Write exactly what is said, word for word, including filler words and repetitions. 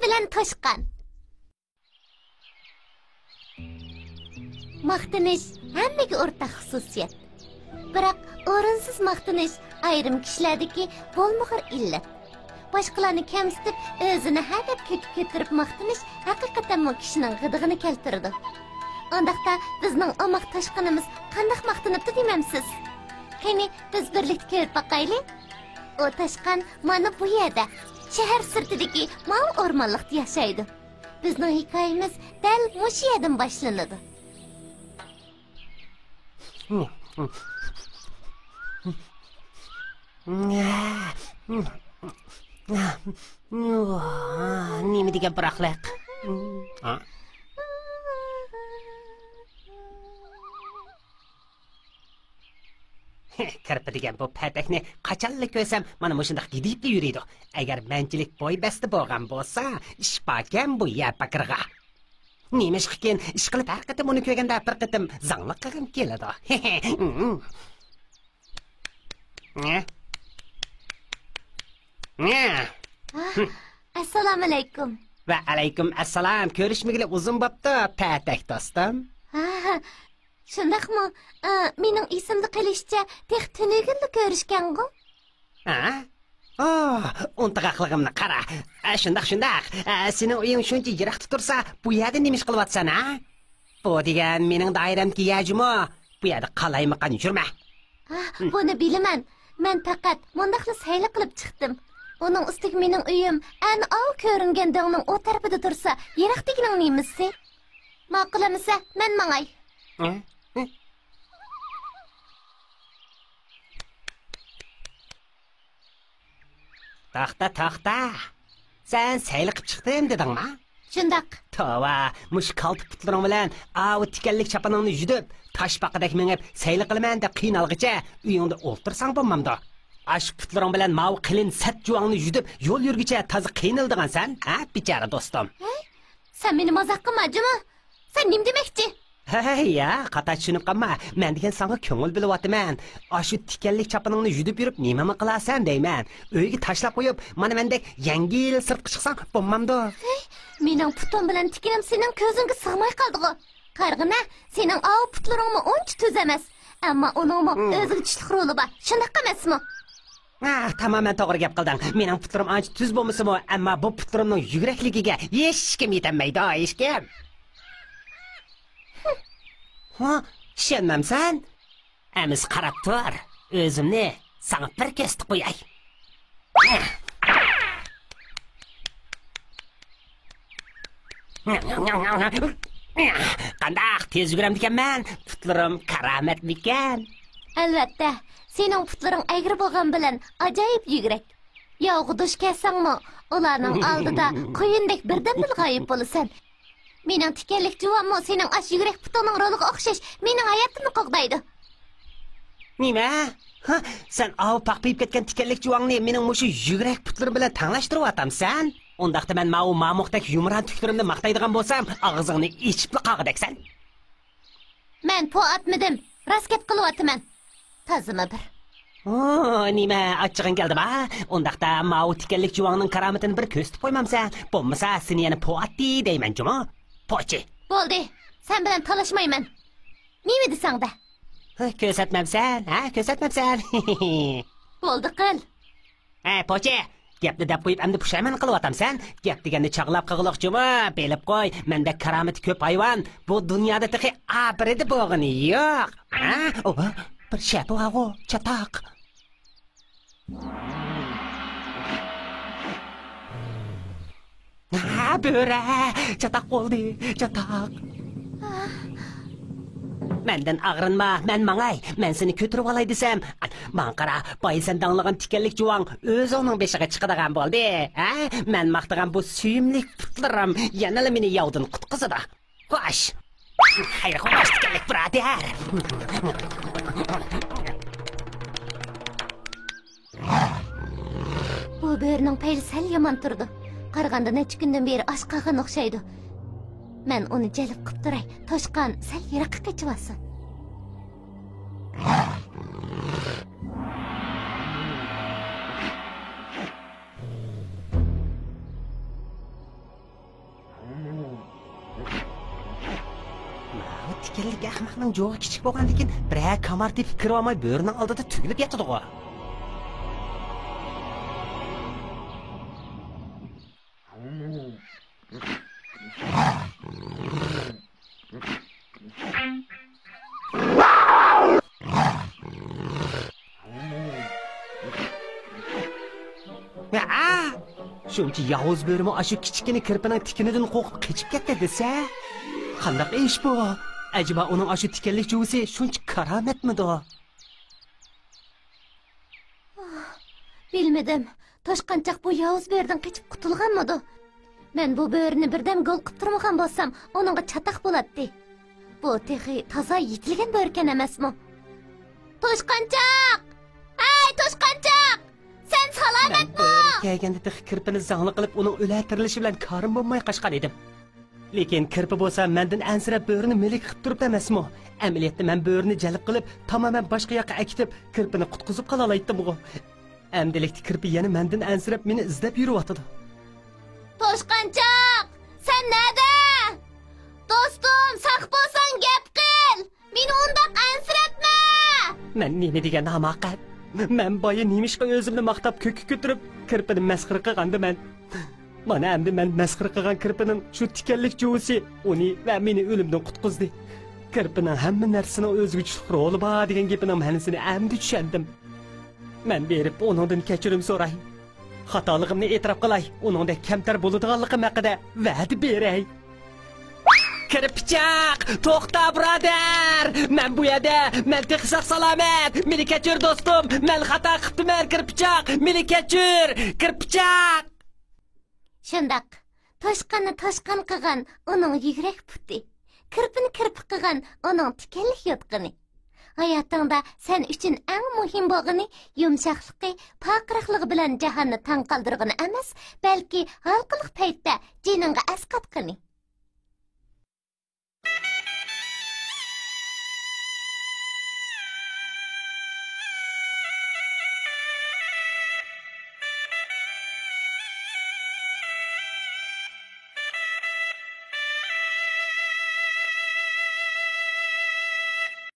بىلەن توشقان. ماختىنىش ھەممىگە ئورتاق خۇسۇسىيەت. بىراق ئورۇنسىز ماختىنىش ئايرىم كىشىلەردىكى بولمىغۇر ئىللەت. باشقىلارنى كەمسىتىپ، ئۆزىنى ھە دەپ كۆككە كۆتۈرۈپ ماختىنىش ھەقىقەتەنمۇ كىشىنىڭ غىدىقىنى كەلتۈرىدۇ. ئانداقتا بىزنىڭ ئوماق توشقىنىمىز قانداق ماختىنىپتۇ دېمەمسىز؟ قېنى، بىز بىرلىكتە كۆرۈپ باقايلى. ئۇ توشقان مانا بۇ يەردە، شەھەر سىرتىدىكى ماۋۇ ئورمانلىقتا ياشايدۇ. بىزنىڭ ھېكايىمىز دەل مۇشۇ يەردىن باشلىنىدۇ. نېمە دېگەن پىراقلىق. كىرپە دېگەن بۇ پەتەكنى قاچانلا كۆرسەم، مانا مۇشۇنداق گىدىيىپلا يۈرىدۇ. ئەگەر مەنچىلىك بوي بەستى بولغان بولسا، ئىش باركەن بۇ يەر پاكىرىغا. نېمىشقىكىن، ئىشقىلىپ ھەر قېتىم ئۇنى كۆرگەندە بىر قېتىم زاڭلىق قىلغۇم كېلىدۇ. ئەسسالامۇئەلەيكۇم. ۋەئەلەيكۇم ئەسسالام. كۆرۈشمىگىلى ئۇزۇن بوپتۇ، پەتەك دوستۇم. ھا، شۇنداقمۇ؟ ئا، مېنىڭ ئېسىمدە قېلىشىچە، تېخى تۈنۈگۈنلا كۆرۈشكەنغۇ؟ ھا؟ ئو، ئۇنتۇغاقلىقىمنى قارا. ئە، شۇنداق، شۇنداق. ئە، سېنىڭ ئۆيۈڭ شۇنچە يىراقتا تۇرسا، بۇ يەردە نېمە ئىش قىلىۋاتىسەن، ھە؟ بۇ دېگەن مېنىڭ دائىرەمدىكى يەر جۇمۇ. بۇ يەردە قالايمىقان يۈرمە. ھا، بۇنى بىلىمەن. مەن پەقەت مۇنداقلا سەيلە قىلىپ چىقتىم. ئۇنىڭ ئۈستىگە مېنىڭ ئۆيۈم ئەنە ئاۋۇ كۆرۈنگەن دۆڭنىڭ ئۇ تەرىپىدە تۇرسا، يىراق دېگىنىڭ نېمىسى؟ ماقۇل ئەمىسە، مەن ماڭاي. ھە؟ ھە؟ توختا، توختا. سەن سەيلە قىپ چىقتىم دېدىڭما؟ شۇنداق. توۋا، مۇشۇ كالتە پۇتلىرىڭ بىلەن ئاۋۇ تىكەنلىك چاپىنىڭنى يۈدۈپ، تاشپاقىدەك مېڭىپ، سەيلە قىلىمەن دەپ قىينالغىچە ئۆيۈڭدە ئولتۇرساڭ بولمامدۇ؟ ئاشۇ پۇتلىرىڭ بىلەن ماۋۇ قېلىن سەت جۇۋاڭنى يۈدۈپ، يول يۈرگۈچە تازا قىينىلىدىغانسەن، ھە، بىچارە دوستۇم؟ ھەي، سەن مېنى مازاق قىلما، جۇمۇ. سەن نېمە دېمەكچى؟ ھەي، يا، خاتا چۈشىنىپ قالما. مەن دېگەن ساڭا كۆڭۈل بۆلۈۋاتىمەن. ئاشۇ تىكەنلىك چاپىنىڭنى يۈدۈپ يۈرۈپ نېمىمۇ قىلارسەن دەيمەن. ئۆيگە تاشلاپ قويۇپ، مانا مەندەك يەڭگىل سىرتقا چىقساڭ بولمامدۇ؟ ھەي، مېنىڭ پۇتۇم بىلەن تىكىنىم سېنىڭ كۆزۈڭگە سىغماي قالدىغۇ. قارىغىنە، سېنىڭ ئاۋۇ پۇتلىرىڭمۇ ئۇنچە تۈز ئەمەس. ئەمما ئۇنىڭمۇ ئۆزىگە چىتلىق رولى بار. شۇنداق ئەمەسمۇ؟ ئاھ، تامامەن توغرا گەپ قىلدىڭ. مېنىڭ پۇتلىرىم ئانچە تۈز بولمىسىمۇ، ئەمما بۇ پۇتلىرىمنىڭ يۈگرەكلىكىگە ھېچكىم يېتەلمەيدۇ، ھېچكىم. ھە؟ ئىشەنمەمسەن؟ ئەمىسە قاراپ تۇر، ئۆزۈمنى ساڭا بىر كۆرسىتىپ قوياي. قانداق تېز يۈگۈرەمدىكەنمەن؟ پۇتلىرىم كارامەتمىكەن؟ ئەلۋەتتە، سېنىڭ پۇتلىرىڭ ئەگرى بولغان بىلەن ئاجايىپ يۈگرەك. ياۋغا دۇچ كەلسەڭمۇ، ئۇلارنىڭ ئالدىدا قۇيۇندەك بىردەمدىلا غايىب بولىسەن. مېنىڭ تىكەنلىك جۇۋاممۇ سېنىڭ ئاشۇ يۈگرەك پۇتۇڭنىڭ رولىغا ئوخشاش مېنىڭ ھاياتىمنى قوغدايدۇ. نېمە؟ ھە؟ سەن ئاۋۇ پاخپىيىپ كەتكەن تىكەنلىك جۇۋاڭنى مېنىڭ مۇشۇ يۈگرەك پۇتلىرىم بىلەن تەڭلەشتۈرۈۋاتامسەن؟ ئۇنداقتا مەن ماۋۇ مامۇقتەك يۇمران تۈكلىرىمنى ماختايدىغان بولسام، ئاغزىڭنى ئېچىپلا قالغۇدەكسەن. مەن پو ئاتمىدىم، راست گەپ قىلىۋاتىمەن. تازىمۇ بىر. ئو، نېمە، ئاچچىقىڭ كەلدىما؟ ئۇنداقتا ماۋۇ تىكەنلىك جۇۋاڭنىڭ كارامىتىنى بىر كۆرسىتىپ قويمامسەن؟ بولمىسا سېنى يەنە پو ئاتتى دەيمەن جۇمۇ. پوچى. بولدى، سەن بىلەن تالاشمايمەن. نېمە دېسەڭدە. ھە، كۆرسەتمەمسەن، ھە، كۆرسەتمەمسەن. بولدى، قىل. ھە، پوچى، گەپنى دەپ قويۇپ ئەمدى پۇشايمان قىلىۋاتامسەن؟ گەپ دېگەننى چاغلاپ قىلغۇلۇق جۇمۇ، بىلىپ قوي، مەندەك كارامىتى كۆپ ھايۋان بۇ دۇنيادا تېخى ئابىرىدە بولغىنى يوق. ھە؟ ئوھ، بىر شەپە بارغۇ، چاتاق. ھە، بۆرە، چاتاق بولدى، چاتاق. مەندىن ئاغرىنما، مەن ماڭاي. مەن سېنى كۆتۈرۈۋالاي دېسەم، ماڭا قارا، بايا سەن داڭلىغان تىكەنلىك جۇۋاڭ ئۆزۈڭنىڭ بېشىغا چىقىدىغان بولدى. ھە؟ مەن ماختىغان بۇ سۆيۈملۈك پۇتلىرىم يەنىلا مېنى ياۋدىن قۇتقۇزىدۇ. خوش. خەير، خوش تىكەنلىك بۇرادەر. بۇ بۆرىنىڭ پەيلى سەل يامان تۇرىدۇ. قارىغاندا نەچچە كۈندىن بېرى ئاچ قالغان ئوخشايدۇ. مەن ئۇنى جەلپ قىپ تۇراي. توشقان، سەل يىراققا قېچىۋالسۇن. تىكەنلىك ئەخمەقنىڭ جوغى كىچىك بولغاندىكىن، بىرەر كامار تېپىپ كىرىۋالماي، بۆرىنىڭ ئالدىدا تۈگۈلۈپ ياتىدىغۇ. ھە! شۇنچە ياۋۇز بۆرىمۇ ئاشۇ كىچىككىنە كىرپىنىڭ تىكىنىدىن قورقۇپ قېچىپ كەتتى دېسە؟ قانداق ئىش بۇ؟ ئەجەبا ئۇنىڭ ئاشۇ تىكەنلىك جۇۋىسى شۇنچە كارامەتمىدۇ؟ بىلمىدىم، توشقانچاق بۇ ياۋۇز بۆرىدىن قېچىپ قۇتۇلغانمىدۇ؟ مەن بۇ بۆرىنى بىردەم گول قىپ تۇرمىغان بولسام، ئۇنىڭغا چاتاق بولاتتى. بۇ تېخى تازا يېتىلگەن بۆرىكەن ئەمەسمۇ؟ توشقانچاق! ھەي، توشقانچاق! سەن مەن سالامەتمۇ؟ بۆرە كەلگەندە تېخى كىرپىنى زاڭلىق قىلىپ، ئۇنىڭ ئۆلە تىرىلىشى بىلەن كارىم بولماي قاچقان ئىدىم. لېكىن كىرپى بولسا مەندىن ئەنسىرەپ بۆرىنى مىلىكى قىپ تۇرۇپتۇ ئەمەسمۇ؟ ئەمەلىيەتتە مەن بۆرىنى جەلپ قىلىپ، تامامەن باشقا ياققا ئەكېتىپ، كىرپىنى قۇتقۇزۇپ قالالايتتىمغۇ. ئەمدىلىكتە كىرپى يەنە مەندىن ئەنسىرەپ، مېنى ئىزدەپ يۈرۈۋاتىدۇ. توشقانچاق! سەن نەدە؟ دوستۇم، ساق بولساڭ گەپ قىل! مېنى ئۇنداق ئەنسىرەتمە! مەن نېمە دېگەن ھاماقەت؟ مەن بايا نېمىشقا ئۆزۈمنى ماختاپ كۆككە كۆتۈرۈپ، كىرپىنى مەسخىرە قىلغانىدىمەن؟ مانا ئەمدى مەن مەسخىرە قىلغان كىرپىنىڭ شۇ تىكەنلىك جۇۋىسى ئۇنى ۋە مېنى ئۆلۈمدىن قۇتقۇزدى. كىرپىنىڭ ھەممە نەرسىنىڭ ئۆزگىچىلىك رولى بار دېگەن گېپىنىڭ مەنىسىنى ئەمدى چۈشەندىم. مەن بېرىپ ئۇنىڭدىن كەچۈرۈم سوراي. خاتالىقىمنى ئېتىراپ قىلاي، ئۇنىڭدەك كەمتەر بولىدىغانلىقىم ھەققىدە ۋەدە بېرەي. كىرپىچاق، توختا بۇرادەر! مەن بۇ يەردە، مەن تېخى ساق سالامەت! مېنى كەچۈر دوستۇم، مەن خاتا قىپتىمەن، كىرپىچاق! مېنى كەچۈر، كىرپىچاق! شۇنداق، توشقاننى توشقان قىلغان ئۇنىڭ يۈگرەك پۇتى، كىرپىنى كىرپىك قىلغان ئۇنىڭ تىكەنلىك يوتقىنى. ھاياتىڭدا سەن ئۈچۈن ئەڭ مۇھىم بولغىنى يۇمشاقلىقى، پارقىراقلىقى بىلەن جاھاننى تاڭ قالدۇرغىنى ئەمەس، بەلكى ھالقىلىق پەيتتە جېنىڭغا ئەسقاتقىنى.